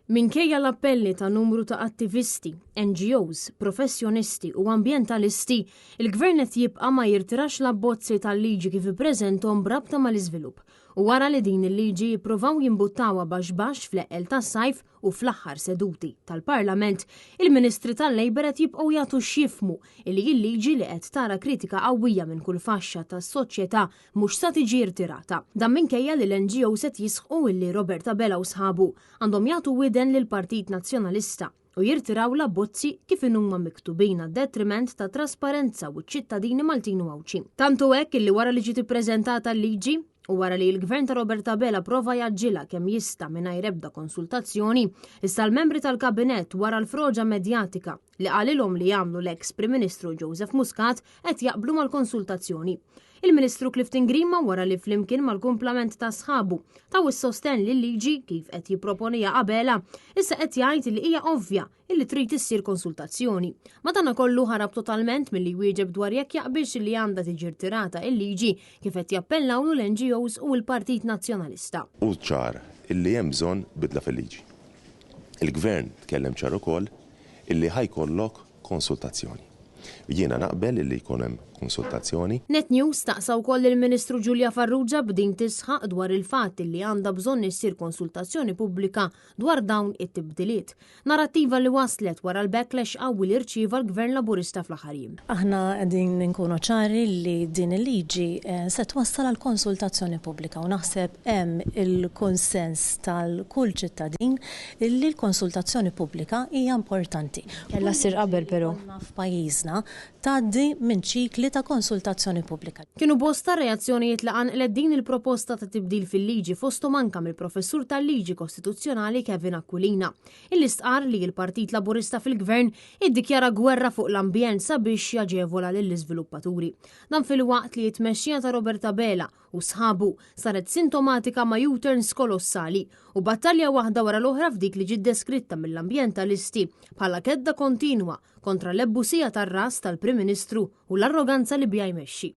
Minkejja l-appelli ta' numru ta' attivisti, NGOs, professjonisti u ambjentalisti, il-Gvern qed jibqa' ma jirtirax l-abbozzi tal-liġi kif ippreżenthom b'rabta mal-iżvilupp. U wara li din il-liġi jippruvaw jimbuttawha baxx baxx fl-eqqel tas-sajf u fl-aħħar seduti tal-Parlament, il-Ministri tal-Labour qed jibqgħu jagħtu x'jifhmu illi l-liġi li qed tara kritika qawwija minn kull faxxa tas-soċjetà mhux sa tiġi rtirata. Dan minkejja li l-NGOs qed jisħqu illi Robert Abela u sħabu għandhom jagħtu widen lill-Partit Nazzjonalista u jirtiraw l-abbozzi kif inhuma miktubin għad-detriment tat-trasparenza u ċ-ċittadini Maltin u Għawdxin. Tant hu hekk illi wara li ġiet ippreżentata l-liġi u wara li l-Gvern ta' Robert Abela prova jgħaġġilha kemm jista' mingħajr ebda konsultazzjoni, issa l-membri tal-Kabinett wara l-froġa medjatika li qalilhom li jagħmlu l-eks Prim Ministru Joseph Muscat qed jaqblu mal-konsultazzjoni. Il-Ministru Clifton Grima wara li flimkien mal-kumplament ta' sħabu taw is-sostenn lil-liġi kif qed jipproponiha Abela, issa qed jgħid li hija ovvja illi trid issir konsultazzjoni. Madankollu ħarab totalment milli jwieġeb dwar jekk jaqbilx li għandha tiġi rtirata il-liġi kif qed jappellawlu l-NGOs u l-Partit Nazzjonalista. Hu ċar illi hemm bżonn bidla fil-liġi. Il-Gvern tkellem ċar ukoll illi ħa jkollok konsultazzjoni. Jiena naqbel illi jkun hemm konsultazzjoni. Net News staqsa wkoll lill-Ministru Julia Farrugia b'din tisħaq dwar il-fatt illi għandha bżonn issir konsultazzjoni pubblika dwar dawn it-tibdiliet. Narrattiva li waslet wara l-backlash qawwi li rċieva l-Gvern Laburista fl-aħħar jiem. Aħna qegħdin inkunu ċari li din il-liġi se twassal għal konsultazzjoni pubblika u naħseb hemm il-kunsens tal-kull ċittadin illi l-konsultazzjoni pubblika hija importanti. Kellha ssir qabel però. F'pajjiżna tgħaddi minn ċikli ta' konsultazzjoni pubblika. Kienu bosta r-reazzjonijiet li qanqlet din il-proposta ta' tibdil fil-liġi fosthom anka mill-Professur tal-Liġi Kostituzzjonali Kevin Aquilina, illi stqarr li l-Partit Laburista fil-Gvern iddikjara gwerra fuq l-ambjent sabiex jaġevola lill-iżviluppaturi. Dan filwaqt li t-tmexxija ta' Robert Abela u sħabu saret sintomatika ma' U-turns kolossali u battalja waħda wara l-oħra f'dik li ġiet deskritta mill-ambjentalisti bħala kedda kontinwa kontra l-ebbusija tar-ras tal-Prim Ministru u l-arroganza li biha jmexxi.